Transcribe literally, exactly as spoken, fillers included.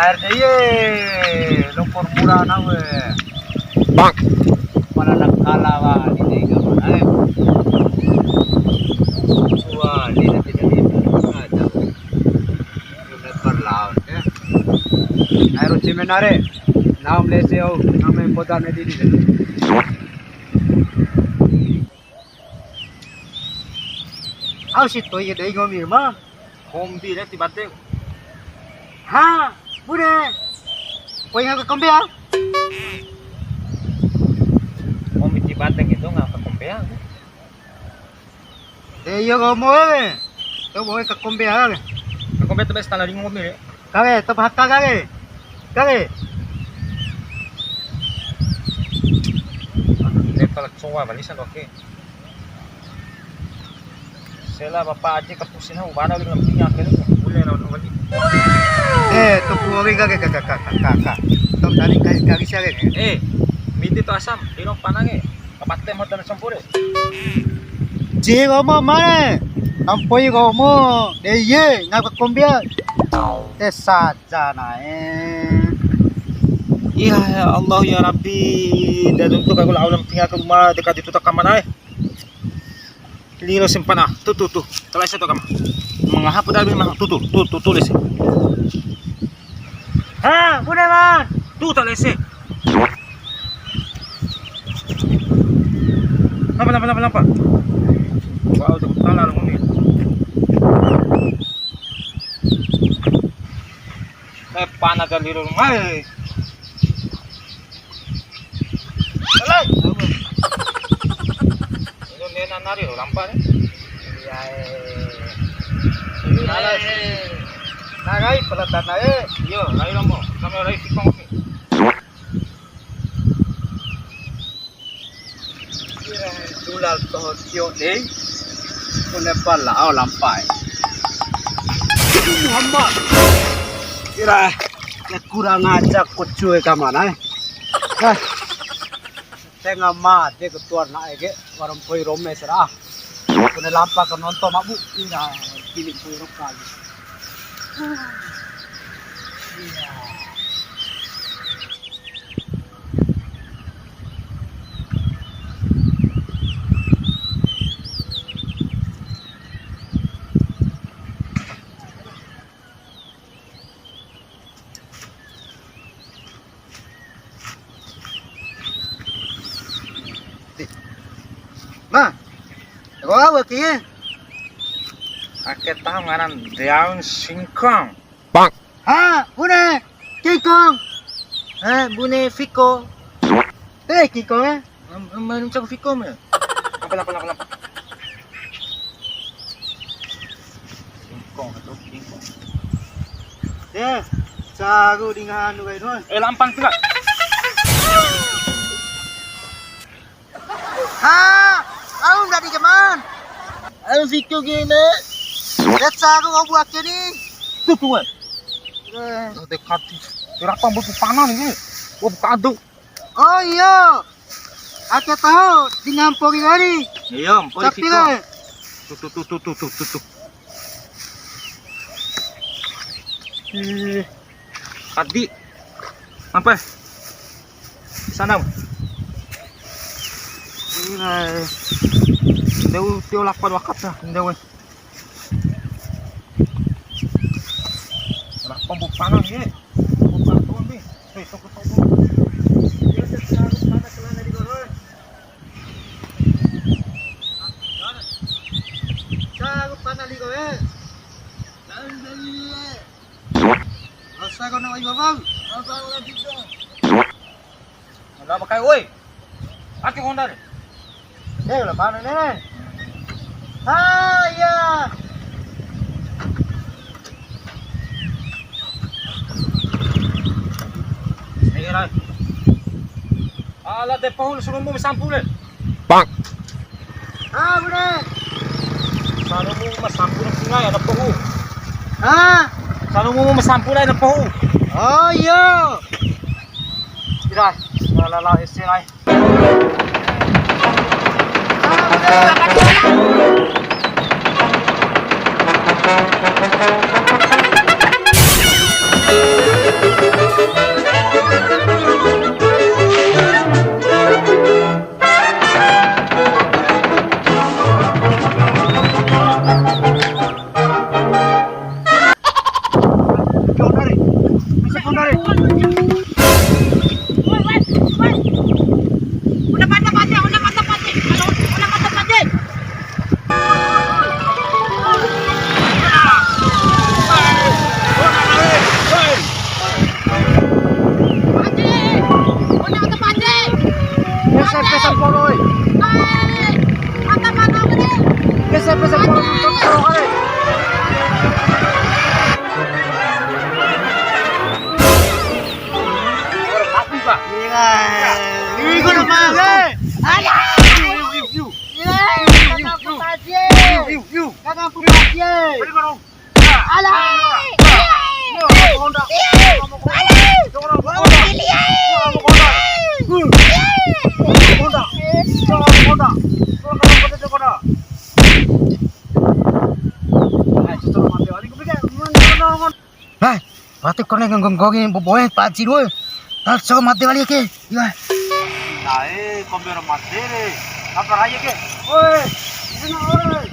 Air de ye, lokor murah na we. Bang. Mana nak kalah wa, di dega mana, eh. Wah, di dega, di dega. Ada. Kilometer lawan, ya. Air uci menare. Naum lese au, name poda ne di, di. Au si to'i ke dei ngomi ma. Kombi re ti bade. Ha, bune. Koi ngaka kombi ya? Kombi ti bade gitu ngaka kombi ya. De iyo ngomo e. To boe ka kombi ya. Ka kombi tu bes tala ringo kombi re. Kare, to haka kare. Kare. Aduh, ini pala cowa bali sa oke. Sela bapak aja kapusin aku, mana lima punya akhirnya. Boleh lawan wali. Eh, to puari kare, kare, kare, kare, kare. To tadi kari, kari sia kare. Eh, miti to asam, di rong panange. Kapate mau dan sempure. Ji, ngomo mane? Tampoi ngomo. De ye, ngapa kombia? Te saja nae. Ya Allah ya Rabbi, dan untuk aku alam tinggal ke rumah dekat itu tak kamar nae. Liro sempana. Tuh, tuh, tuh. Telah saya tuh kamar. Mengapa dah, tuh, tuh, tuh, tuh, tuh, tuh. Ha, bune man. Tuh, tak lese. Lampa, lampa, lampa, lampa. Wah, udah tala lu ni. Eh, pana kali lu, mai. Alai. Ini nena nari lo lampa ni. Iya, eh. Ini salah sih. Nah, rai pelatana, eh. Iyo, rai lo mo. Sama rai si kong ni. Ira tulal toho tio dei. Kone pala au lampa e. Muhammad. Ira, ya kurang ajar kucu e kamana e. Hah. Tenga made ketua na'e ke, wara mpoi rome sera. Kone lampa ke nonton mabu, ina pili mpoi roka. Iya. Ma, ko au ke? Ake taho ngaran daun singkong. Bang. Ha, bune, kingkong. Ha, bune fiko. Eh, kingkong, eh? Am-, am-, am-, cak fiko, me. Apa, apa, apa, apa? Kingkong, atau kingkong. Eh, caru di nganu kai doang. Eh, lampang tu, Kak. Ha, au ndadi jaman. Au siku gini. Biasa aku mau buat ini. Tuh, tuh, eh. Eh. Dekat. Berapa buku panah ini? Wah, buka aduk. Oh iya. Aku tahu di ngampori hari. Iya, mpori. Tapi situ. Lah. Tuh, tuh, tuh. Ih. Kadi. Apa? Sana. Ina. Ndeu tio lakon wakata, ndeu. Lakon bu panah ye. Bu panah ni. Hei, toko, toko. Saru panah liko, eh. Saru, saru, eh. Rasa kau nak ibu bang? Abang lagi dong. Ada apa kai, woi? Aki honda ni. Eh, lah mana ni? Ah, iya. Ini lah. Ala de pahu sarumbu ma sampu le. Bang. Ah, bune. Sarumbu ma sampu na pungai ana pahu. Ah. Sarumbu ma sampu na pahu. Oh, iya. Ira, la la la ese lai. Pese, pese polo, oi. Pese, pese polo, oi. Ih, gua udah males. Alah. Iu, iu, iu, iu. Iu, iu, iu. Kagak ampun, Pak Haji. Alah. Honda. Honda. Honda. Honda. Hai, sudah mati wali. Hah, pati kone nggonggongi boboe paci dua. Talso made wali ke. Iya. Nae, kombi ora made re. Apa aja ke? Oi, ini oi.